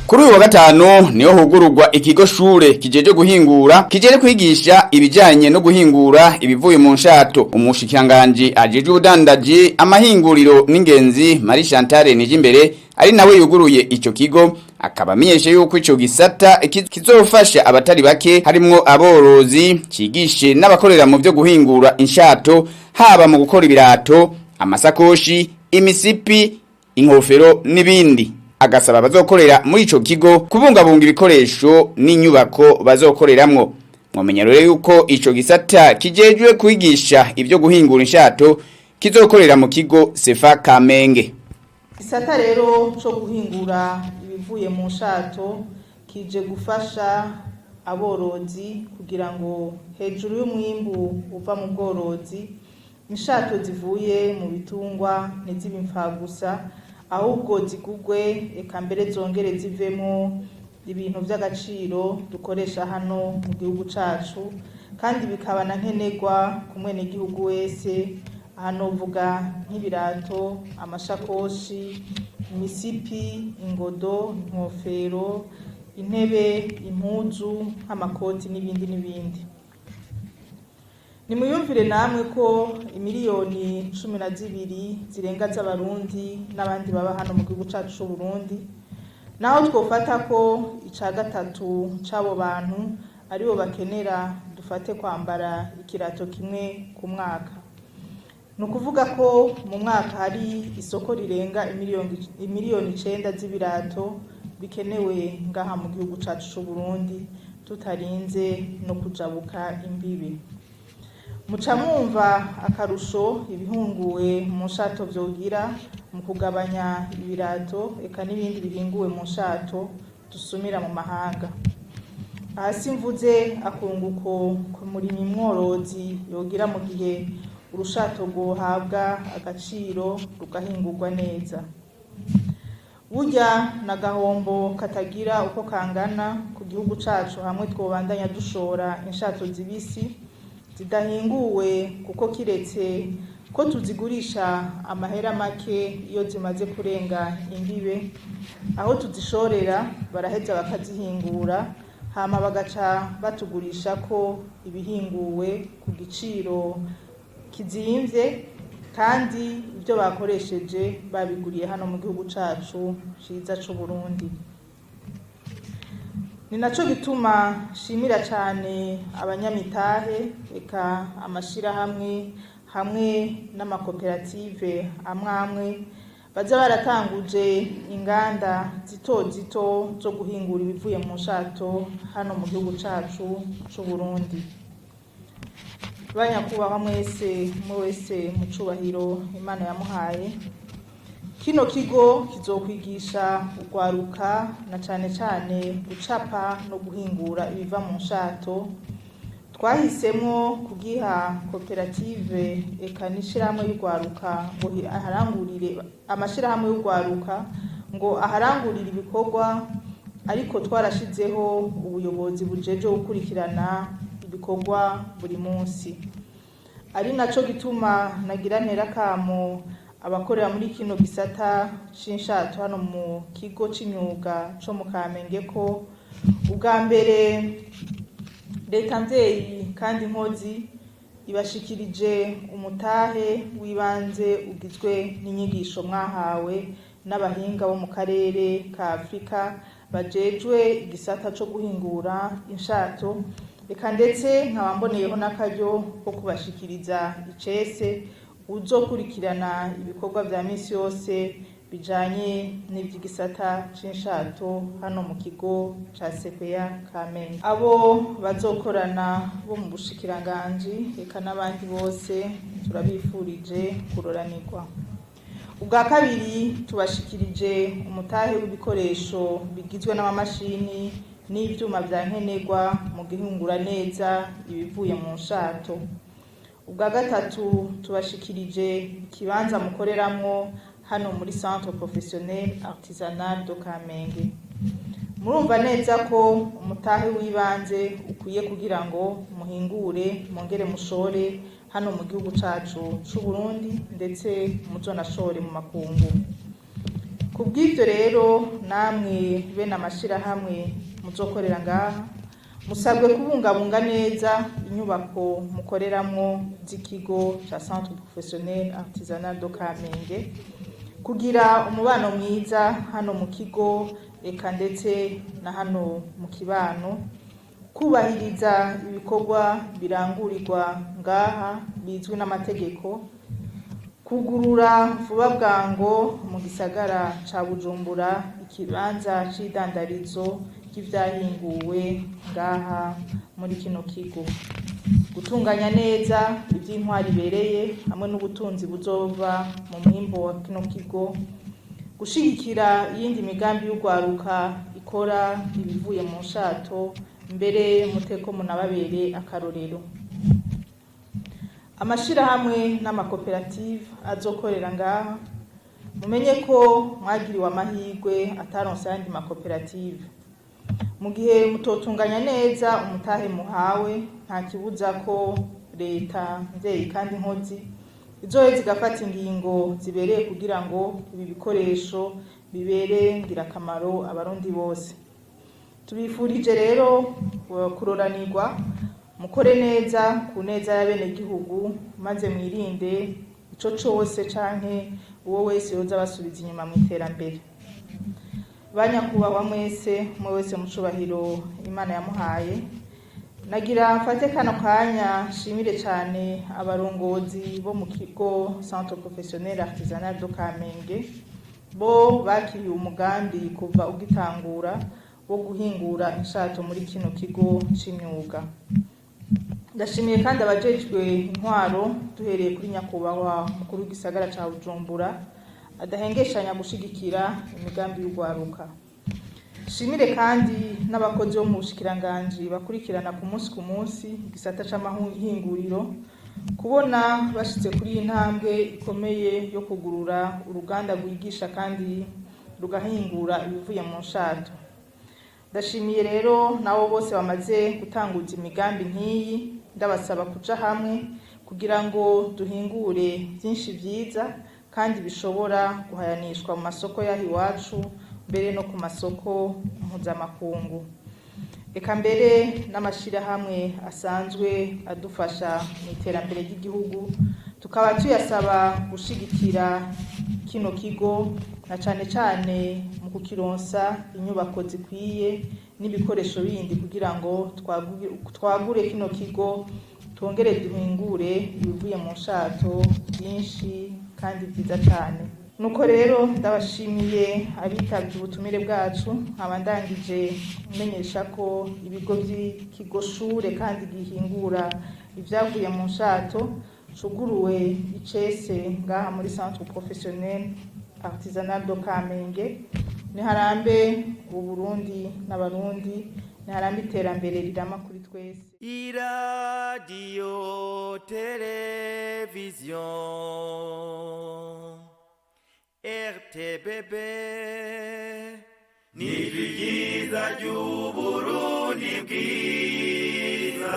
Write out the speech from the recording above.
Kuri uyu wa gatanu niho hugururwa ikigo shure kijeje guhingura kijeje kwigisha ibijanye no guhingura ibivuye mu nshato. Umushikiranganji ajejwe ubudandaji, amahinguriro n'ingenzi, Marie Chantal Nijimbere, ari nawe yuguruye ico kigo, akaba amenyesha yuko ico gisata kizofasha abatari bake, harimwo aborozi, cigishe n'abakorera mu byo guhingura inshato, haba mu gukora ibirato, amasakoshi, imisipi, inkofero n'ibindi. Agasaba abazokorera muri ico kigo kubungabunga ibikoresho n'inyubako bazokoreramwo. Mwomenya rero yuko ico gisata kijejwe kwigisha ibyo guhingura inshato kizokorera mu kigo Sefa Kamenge. Gisata rero cyo guhingura ibivuye mu nshato kije gufasha aborozi kugira ngo hejuru y'umwimbu uva mu bworozi, inshato zivuye mu bitungwa ntizibe imfagusa, ahubwo zigugwe, eka mbere zongere zivemo ibintu by'agaciro dukoresha hano mu gihugu cacu, kandi bikaba na nkenerwa ku mwenegihugu wese. Hano vuga nk'ibirato, amashakoshi, imisipi, ingodo, inkofero, intebe, impuzu nk'amakoti n'ibindi n'ibindi. Nimuyumvire namwe ko imiliyoni 12 zirenga z'Abarundi n'abandi baba hano mu gihugu cacu c'Uburundi, naho twofata ko ica gatatu c'abo bantu aribo bakenera, dufate, kwambara ikirato kimwe ku mwaka, ni ukuvuga ko mu mwaka hari isoko rirenga imiliyoni 9 z'ibirato bikenewe ngaha mu gihugu cacu c'Uburundi, tutarinze no kujabuka imbibe. Muca mwumva akarusho ibihunguwe mu nshato vyogira mu kugabanya ibirato eka n'ibindi bihinguwe mu nshato dusumira mu mahanga. Hasi mvuze akunguko ku murimyi mworozi yogira mu gihe urushato rwohabwa agaciro rugahingurwa neza. Burya n'agahombo katagira uko kangana ku gihugu cacu hamwe twobandanya dushora inshato zibisi zidahinguwe, kuko kiretse ko tuzigurisha amahera make, iyo zimaze kurenga imbibe aho tuzishorera baraheza bakazihingura, hama bagaca batugurisha ko ibihinguwe ku giciro kizimvye, kandi ibyo bakoresheje babiguriye hano mu gihugu cacu ciza c'Uburundi. Ni naco gituma nshimira cane abanyamitahe eka amashirahamwe hamwe n'amakoperative amwe amwe baza baratanguje inganda zito zito zo guhingura ibivuye mu nshato hano mu gihugu cacu c'Uburundi. Banyakubahwa mwese, umwe wese mu cubahiro Imana yamuhaye, kino kigo kizokwigisha urwaruka na cane cane gucapa no guhingura ibiva mu nshato. Twahisemwo kugiha koperative eka n'ishirahamwe y'urwaruka ngo aharangurire amashirahamwe y'urwaruka ngo aharangurire ibikorwa, ariko twarashizeho ubuyobozi bujejwe gukurikirana ibikorwa buri munsi. Ari naco gituma nagira ntera akamo abakorera muri kino gisata c'inshato hano mu kigo c'imyuga co mu Kamenge ko ubwa mbere leta mvyeyi kandi nkozi ibashikirije umutahe w'ibanze ugizwe n'inyigisho mwahawe n'abahinga bo mu karere ka Afrika bajejwe igisata co guhingura inshato, reka ndetse nkaba mboneyeho n'akaryo ko kubashikiriza icese uzokurikirana ibikorwa vya misi yose bijanye n'ivy'igisata c'inshato hano mu kigo ca CPA Kamenge. Abo bazokorana bo mu bushikiranganji eka n'abandi bose, turabifurije kuroranirwa. Ubwa kabiri, tubashikirije umutahe w'ibikoresho bigizwe n'amamashini n'ivyuma vya nkenerwa mu gihingura neza ibivuye mu nshato. Ubwa gatatu, tubashikirije ikibanza mukoreramwo hano muri Centre Professionnel Artisanal de Kamenge. Murumva neza ko umutahe w'ibanze ukwiye kugira ngo muhingure mwongere mushore. hano mu gihugu cacu c'u Burundi, ndetse muzonashore mu makungu. Ku bw'ivyo rero, namwe bene amashirahamwe muzokorera ngaha, musabwe kubungabunga neza inyubako mukoreramwo z'ikigo ca Centre Professionnel Artisanal de Kamenge, kugira umubano mwiza hano mu kigo, eka ndetse na hano mu kibano, kubahiriza ibikorwa birangurirwa ngaha bizwi n'amategeko, kugurura vuba bwango mu gisagara ca Bujumbura ikibanza c'idandarizo ry'ivyahinguwe ngaha muri kino kigo, gutunganya neza ivy'intwari ibereye hamwe n'ubutunzi buzova mu mwimbo wa kino kigo, gushigikira iyindi migambi y'urwaruka ikora ibivuye mu nshato, mbere muteko munababere akarorero. Amashirahamwe n'amakoperative azokorera ngaha, mumenye ko mwagiriwe amahirwe ataronse ayandi makoperative. Mu gihe mutotunganya neza umutahe muhawe, nta kibuza ko leta mvyeyi kandi nkozi izoheza igafata ingingo zibereye kugira ngo ibi bikoresho bibere ngirakamaro Abarundi bose. Tubifurije rero kuroranirwa, mukore neza ku neza y'abenegihugu, maze mwirinde ico cose canke uwo wese yoza abasubiza inyuma mu iterambere. Banyakubahwa mwese, umwe wese mu cubahiro Imana yamuhaye, nagira mfate kano kanya nshimire cane abarongozi bo mu kigo Centre Professionnel Artisanal de Kamenge, bo bakiriye umugambi kuva ugitangura wo guhingura inshato muri kino kigo c'imyuga. Ndashimiye kandi abajejwe intwaro, duhereye kuri nyakubahwa mukuru w'igisagara ca Bujumbura adahengeshanya gushigikira imigambi y'urwaruka. Shimire kandi n'abakozi bo mu bushikiranganji bakurikirana ku munsi ku munsi igisata c'amahinguriro, kubona bashitse kuri iyi ntambwe ikomeye yo kugurura uruganda rwigisha kandi rugahingura ibivuye mu nshato. Ndashimiye rero nabo bose bamaze gutanguza imigambi nk'iyi, ndabasaba kuja hamwe kugira ngo duhingure byinshi vyiza kandi bishobora guhayanishwa mu masoko y'aha iwacu, mbere no ku masoko mpuzamakungu, eka mbere n'amashirahamwe asanzwe adufasha mu iterambere ry'igihugu, tukaba tuyasaba gushigikira kino kigo na cane cane mu kukironsa inyubako zikwiye n'ibikoresho bindi, kugira ngo twagure kino kigo, twongere duhingure ibivuye mu nshato byinshi kandi vyiza cane. Nuko rero ndabashimiye abitavye ubutumire bwacu, nkaba ndangije menyesha ko ibigo vy'ikigo shure kandi gihingura ivyavuye mu nshato cuguruwe icese ngaha muri Centre Professionnel Artisanal de Kamenge. Niharambe Uburundi n'Abarundi, niharambe iterambere rirama kuri twese. Iradiyo televiziyo RTBB ni ryiza ry'Uburundi bwiza.